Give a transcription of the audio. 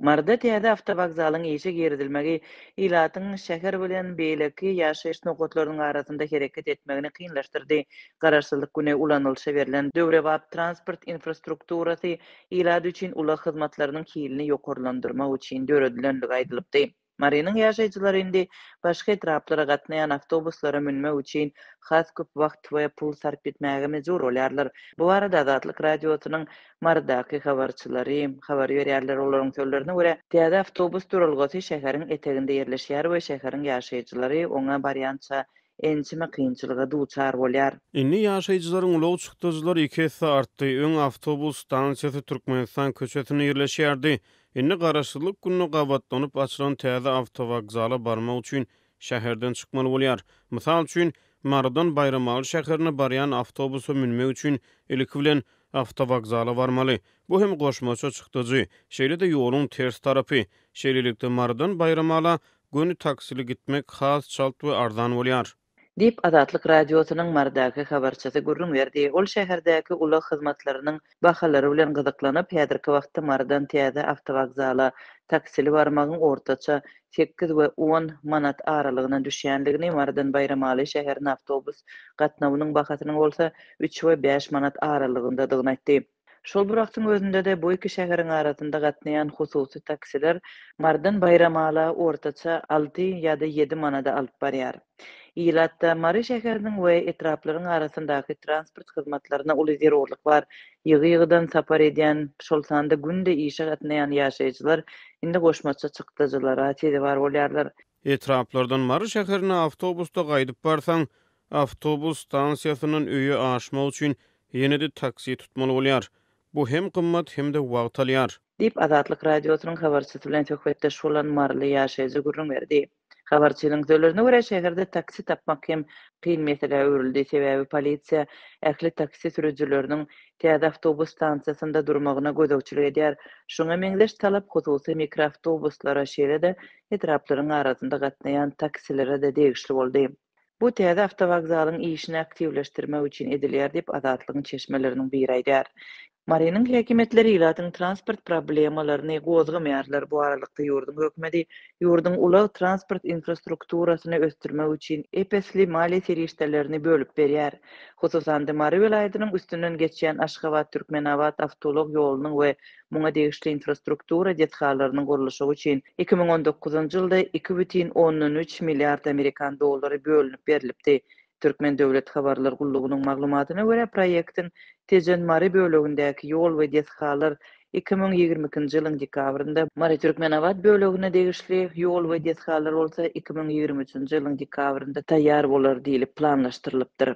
Maryda täze awtowokzalyň işe girizilmegi ilatyň şäher bilen beýleki ýaşaýyş nokatlarynyň arasynda hereket etmegini kynlaşdyrdy. Garaşsyzlyk güni ulanylyşa berlen döwrebap transport infrastrukturasy ilat üçin ulag hyzmatlarynyň hilini ýokarlandyrmak üçin döredilenligi aýdylypdy. Marynyň ýaşaýjylary indi başga etraplara gatnaýan awtobuslara münmek üçin has köp wagt we pul sarp etmäge mejbur bolýarlar. Bu barada Azatlyk Radiosynyň Marydaky habarçylary habar berýärler. Olaryň sözlerine görä, täze awtobus duralgasy şäheriň eteginde ýerleşýär we şäheriň ýaşaýjylary oňa barýança ençeme kynçylyga duçar bolýar. Indi ýaşaýjylaryň ulag çykdajylary iki esse artdy. Öň awtobus stansiýasy Türkmenistan köçesinde ýerleşýärdi. Indi Garaşsyzlyk gününe gabatlanyp açylan täze awtowokzala barmak üçin şäherden çykmaly bolýar. Mysal üçin, Marydan Baýramaly şäherine barýan awtobusa münmek üçin ilki bilen awtowokzala barmaly. Bu hem goşmaça çykdajy. Şeýle-de ýoluň ters tarapy. Şeýlelikde, Marydan Baýramala göni taksili gitmek has çalt we arzan bolýar. Diýip, Azatlyk Radiosynyň Marydaky habarçysy gürrüň berdi. Ol şäherdäki ulag hyzmatlarynyň bahalary bilen gyzyklanyp, häzirki wagtda Marydan täze awtowokzala taksili barmagyň ortaça sekiz we on manat aralygyna düşýändigini, Marydan Baýramaly şäherine awtobus gatnawynyň bahasynyň bolsa üç we bäş manat aralygyndadygyny aýtdy. Şol bir wagtyň özünde-de bu iki şäheriň arasynda gatnaýan hususy taksiler Marydan Baýramala ortaça alty ýa-da ýedi manada alyp barýar. Ilatda Mary şäheriniň we etraplaryň arasyndaky transport hyzmatlaryna uly zerurlyk bar. Ýygy-ýygydan sapar edýän, şol sanda günde işe gatnaýan ýaşaýjylar indi goşmaça çykdajylara sezewar bolýarlar. Etraplardan Mary şäherine awtobusda gaýdyp barsaň, Awtobus stansiýasyndan öýe aşmak üçin ýene-de taksi tutmaly bolýar. Bu hem gymmat, hem-de wagt alýar. Diýip, Azatlyk Radiosynyň habarçysy bilen söhbetdeş bolan maryly ýaşaýjy gürrüň berdi. Habarçynyň sözlerine görä, şäherde taksi tapmak hem kyn meselä öwrüldi, sebäbi polisiýa ähli taksi sürüjileriniň täze awtobus stansiýasynda durmagyna gözegçilik edýär. Şuňa meňzeş talap hususy mikroawtobuslara, şeýle-de etraplaryň arasynda gatnaýan taksilere-de degişli boldy. Bu täze awtowokzalyň işini aktiwleşdirmek üçin edilýär diýip, Azatlygyň çeşmeleriniň biri aýdýar. Marynyň häkimiýetleri ilatyň transport problemalaryny gozgamaýarlar. Bu aralykda, ýurduň hökümeti ýurduň ulag-transport infrastrukturasyny ösdürmek üçin ep-esli maliýe serişdelerini bölüp berýär. Hususan-da, Mary welaýatynyň üstünden geçýän Aşgabat-Türkmenabat awtoulag ýolunyň we muňa degişli infrastruktura desgalarynyň gurluşygy üçin 2019-njy ýylda 2,3 milliard amerikan dollary bölünip berlipdi. Türkmen döwlet habarlar gullugynyň maglumatyna görä, proýektiň Tejen-Mary bölegindäki ýol we desgalar 2022-nji ýylyň dekabrynda, Mary-Türkmenabat bölegine degişli ýol we desgalar bolsa 2023-nji ýylyň dekabrynda taýýar bolar diýlip planlaşdyrylypdyr.